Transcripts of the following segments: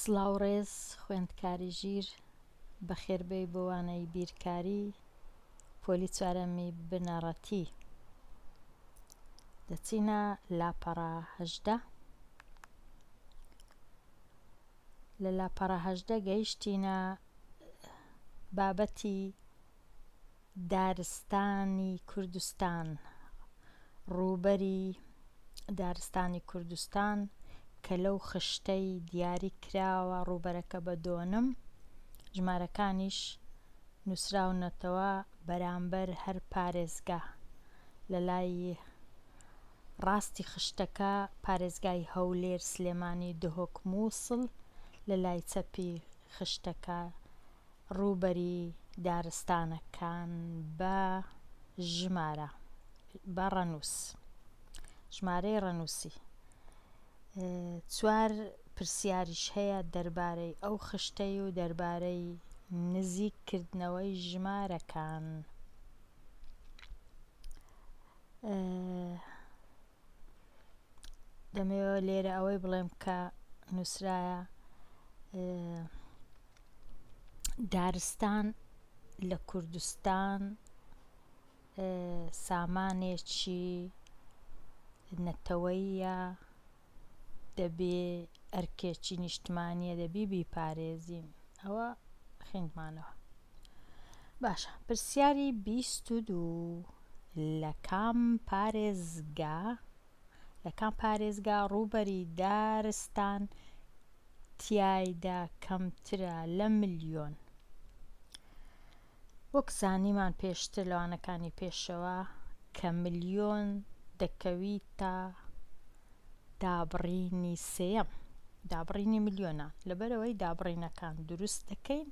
سڵاو ڕێز خوێندکاری ژیر بەخێربێی بۆ وانەی بیرکاری پۆلی چوارەمی بنەڕەتی دەچینە لاپەڕە 18 لە لاپەڕە 18 گەیشتینە بابەتی دارستانی کوردستان، ڕووبەری دارستانی کوردستان کە لەو خشتەی دیاری کراوە ڕووبەرەکە بە دۆنم، ژمارەکانیش نووسراونەتەوە بەرامبەر هەر پارێزگا. لە لای ڕاستی خشتەکە پارێزگای هەولێر، سلێمانی، دهۆک، مووسڵ، لە لای چەپی خشتەکە ڕووبەری دارستانەکان بە ژمارە بە ڕەنووس ژمارەی ڕەنووسی چوار پرسیاریش هەیە دەربارەی ئەو خشتەی و دەربارەی نزیک کردنەوەی ژمارەکان. دەمەوێت لێرە ئەوەی بڵێم کە نووسرایە دارستان لە کوردستان سامانێکی نەتەوەیە دەبێ ئەرکێکی نیشتمانیە دەبی بیپارێزین ئەوە خوێندمانەوە باشە پرسیاری 22 لە کام پارێزگا لە کام پارێزگا ڕووبەری دارستان تیایدا کەمترە لە ملیۆن؟ وەک زانیمان پێشتر لە وانەکانی پێشەوە کە ملیۆن دەکەویتە دابڕینی سێیەم دابڕینی ملیۆنان لەبەرئەوەی دابڕینەکان دروست دەکەین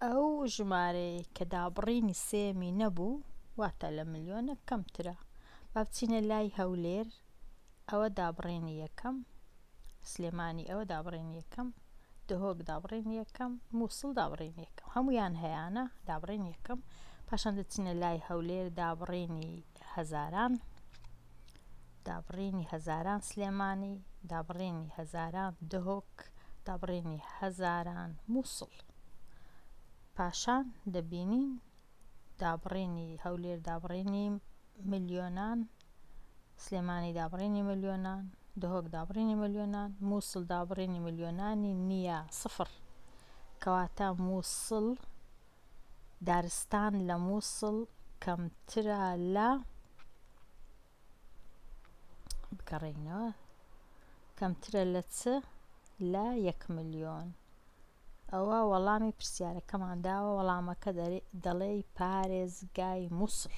ئەو ژمارەیەی کە دابڕینی سێیەمی نەبوو واتە لە ملیۆنە کەمترە با بچینە لای هەولێر ئەوە دابڕینی یەکەم سلێمانی ئەوە دابڕینی یەکەم دهۆک دابڕینی یەکەم مووسڵ دابڕینی یەکەم هەمویان هەیانە دابڕینی یەکەم پاشان دەچینە لای هەولێر دابڕینی هەزاران دابڕینی هەزاران سلێمانی دابڕینی هەزاران دهۆک دابڕینی هەزاران مووسڵ پاشان دەبینین دابڕینی هەولێر دابڕینی ملیۆنان سلێمانی دابڕینی ملیۆنان دهۆک دابڕینی ملیۆنان مووسڵ دابڕینی ملیۆنانی نییە سفر کەواتە مووسڵ دارستان لە مووسڵ کەمترە لە بگەڕێینەوە کەمترە لە چ لە یەک ملیۆن ئەوە وەڵامی پرسیارەکەمان داوە وەڵامەکە دەڵێی پارێزگای مووسڵ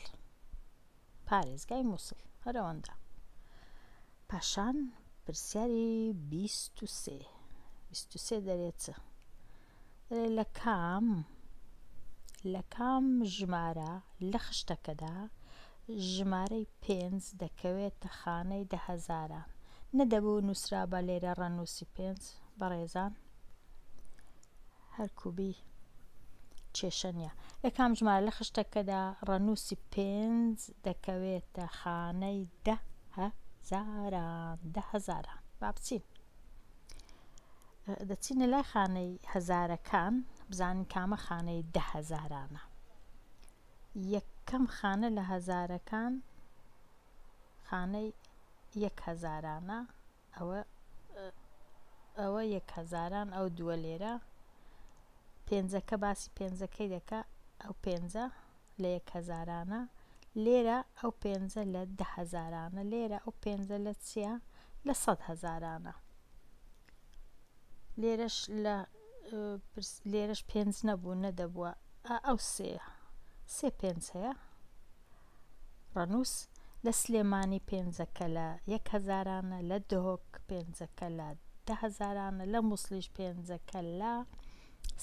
پارێزگای مووسڵ هەر ئەوەندە پاشان پرسیاری 23 23 دەرێ چ دەرێ لە کام لە کام ژمارە لە خشتەکەدا ژمارەی پێنج دەکەوێتە خانەی دە هەزاران نەدەبوو نووسرابا لێرە ڕەنووسی پێنج بەڕێزان هەر کوبی کێشە نیە. لە کام ژمارە لە خشتەکەدا ڕەنووسی پێنج دەکەوێتە خانەی دە هەزاران؟ دە هەزاران. با بچین. دەچینە لای خانەی هەزارەکان بزانین کامە خانەی دە هەزارانە. یەکەم خانە لە هەزارەکان خانەی یەک هەزارانە ئەوە ئەوە یەک هەزاران ئەو دووە لێرە پێنجەکە باسی پێنجەکەی دەکا ئەو پێنجە لە یەک هەزارانە لێرە ئەو پێنجە لە دە هەزارانە لێرە ئەو پێنجە لە چییە لە سەد هەزارانە لێرەش لە لێرەش پێنج نەبوو نەدەبووە ئەو سێ سێ پێنج هەیە ڕەنووس، لە سلێمانی پێنجەکە لە یەک هەزارانە، لە دهۆک پێنجەکە لە دە هەزارانە، لە موسڵیش پێنجەکە لە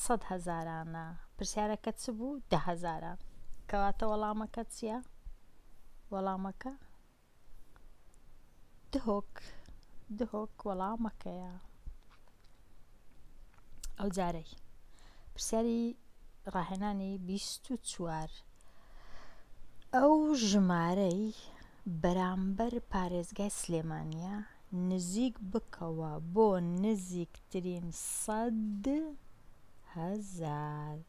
سەد هەزارانە. پرسیارەکە چ بوو؟ دە هەزاران. کەواتە وەڵامەکە چییە؟ وەڵامەکە دهۆک دهۆک وەڵامەکەیە. ئەو جارەی پرسیاری ڕاهێنانی 24 ئەو ژمارەی بەرامبەر پارێزگای سلێمانیە. نزیک بکەوە بۆ نزیکترین 100,000.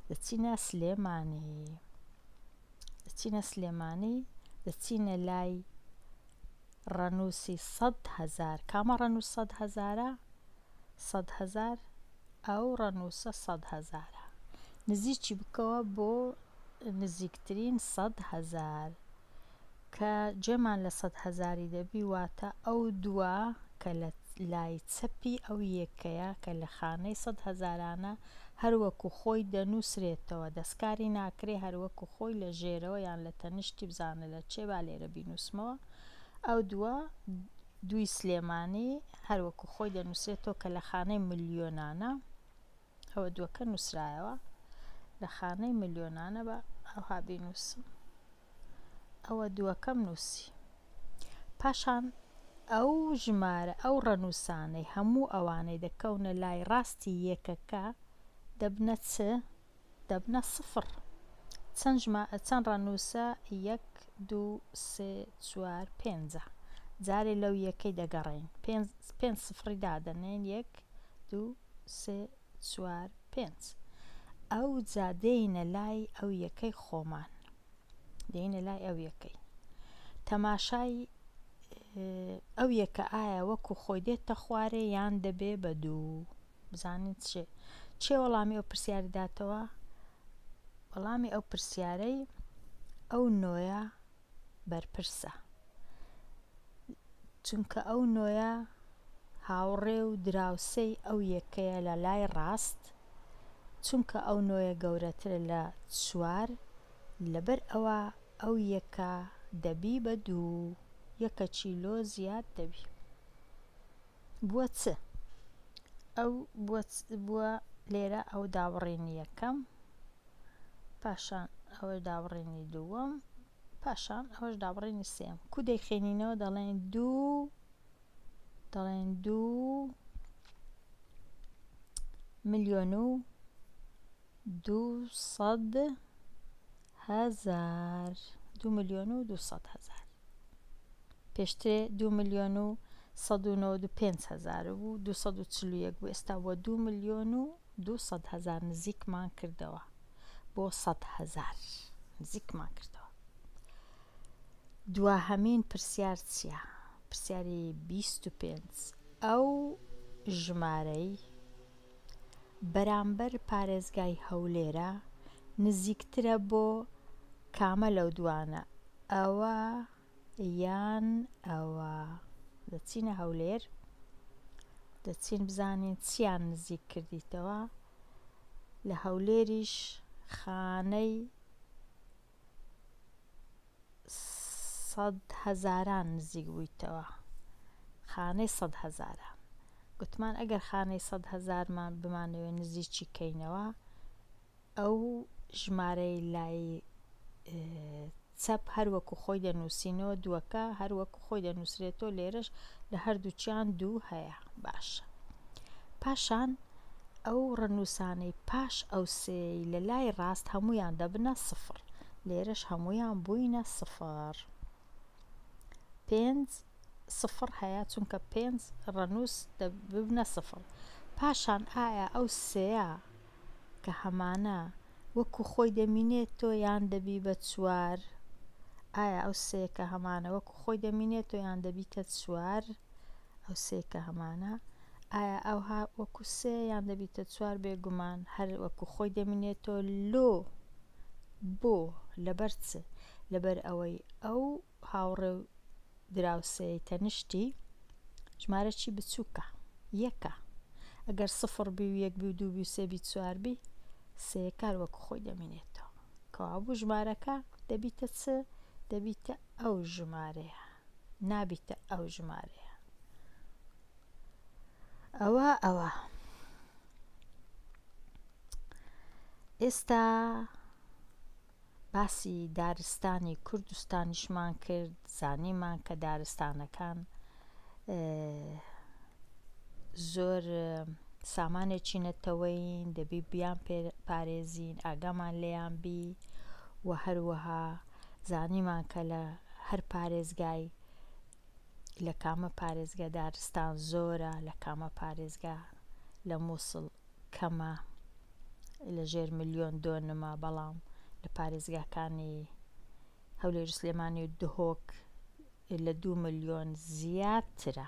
دەچینە سلێمانی. دەچینە سلێمانی دەچینە لای ڕەنووسی 100,000. کامە ڕەنووس سەد هەزارە؟ 100,000 ئەو ڕەنووسە سەد هەزارە. نزیکی بکەوە بۆ نزیکترین 100,000. کە جێمان لە سەد هەزاری دەبی واتە ئەو دووە کە لە لای چەپی ئەو یەکەیە کە لە خانەی سەد هەزارانە هەر وەکو خۆی دەنووسرێتەوە دەستکاری ناکرێ هەر وەکو خۆی لە ژێرەوە یان لە تەنیشتی بزانە لە چێ با لێرە بینووسمەوە ئەو دووە دووی سلێمانی هەر وەکو خۆی دەنووسرێتەوە کە لە خانەی ملیۆنانە ئەوە دووەکە نووسرایەوە لە خانەی ملیۆنانە بە ئەوها بینووسم ئەوە دووەکەم نووسی پاشان ئەو ژمارە ئەو ڕەنووسانەی هەموو ئەوانەی دەکەونە لای ڕاستی یەکەکە دەبنە چ دەبنە سفر چەند ژما چەند ڕەنووسە یەک دوو سێ چوار پێنجە جارێ لەو یەکەی دەگەڕێین پێنج پێنج سفری دادەنێین یەک دوو سێ چوار پێنج ئەوجا دێینە لای ئەو یەکەی خۆمان دێینە لای ئەو یەکەی تەماشای ئەو یەکە ئایا وەکو خۆی دێتە خوارێ یان دەبێ بە دوو بزانین چێ چێ وەڵامی ئەو پرسیاری داتەوە وەڵامی ئەو پرسیارەی ئەو نۆیە بەرپرسە چونکە ئەو نۆیە هاوڕێ و دراوسێی ئەو یەکەیە لە لای ڕاست چونکە ئەو نۆیە گەورەترە لە چوار لەبەر ئەوە ئەو یەکە دەبی بە دوو یەکەکی لۆ زیاد دەبی بووە چ ئەو بووە بووە لێرە ئەو دابڕینی یەکەم پاشان ئەوەش دابڕینی دووەم پاشان ئەوەش دابڕینی سێم کو دەیخێنینەوە دەڵێن دوو دەڵێن دوو ملیۆن و 200,000 دوو ملیۆن و 200,000 پێشترێ دوو ملیۆن و 195 هەزار بوو 241 بوو ئێستا بووە دوو ملیۆن و 200,000 نزیکمان کردەوە بۆ 100,000 نزیکمان کردەوە. دواهەمین پرسیار چییە؟ پرسیاری 25 ئەو ژمارەی بەرامبەر پارێزگای هەولێرە نزیکترە بۆ کامە لەو دوانە ئەوە یان ئەوە؟ دەچینە هەولێر دەچین بزانین چیان نزیک کردیتەوە لە هەولێریش خانەی سەد هەزاران نزیک بوویتەوە خانەی سەد هەزاران گوتمان ئەگەر خانەی سەد هەزارمان بمانەوێ نزیکی کەینەوە ئەو ژمارەی لای چەپ هەر وەکو خۆی دەنووسینەوە دووەکە هەر وەکو خۆی دەنووسرێتەوە لێرەش لە هەردووکیان دوو هەیە باشە پاشان ئەو ڕەنووسانەی پاش ئەو سێی لە لای ڕاست هەموویان دەبنە سفر لێرەش هەموویان بووینە سفر پێنج سفر هەیە چونکە پێنج ڕەنووس دەببنە سفر پاشان ئایا ئەو سێیە کە هەمانە وەکو خۆی دەمینێتۆ یان دەبی بە چوار؟ ئایا ئەو سێ کە هەمانە وەکو خۆی دەمینێتۆ یان دەبیتە چوار؟ ئەو سێ کە هەمانە ئایا ئەوها وەکو سێ یان دەبیتە چوار؟ بێگومان هەر وەکو خۆی دەمینێتۆ لۆ بۆ لەبەر چ؟ لەبەر ئەوەی ئەو هاوڕێ و دراوسێی تەنیشتی ژمارەکی بچووکە یەکە ئەگەر سفر بی و یەک بی و دوو بی و سێ بی چوار بی سێیەکە هەر وەکو خۆی دەمینێتەوە کەوابوو ژمارەکە دەبیتە چ دەبیتە ئەو ژمارەیە نابیتە ئەو ژمارەیە ئەوە ئەوە ئێستا باسی دارستانی کوردستانیشمان کرد، زانیمان کە دارستانەکان زۆر سامانێکی نەتەوەیین، دەبی بیان پارێزین، ئاگامان لێیان بی و هەروەها زانیمان کە لە هەر پارێزگای. لە کامە پارێزگا دارستان زۆرە، لە کامە پارێزگا لە موسڵ کەمە لە ژێر ملیۆن دۆنمە، بەڵام لە پارێزگاکانی هەولێر و سلێمانی و دهۆک لە دوو ملیۆن زیاترە.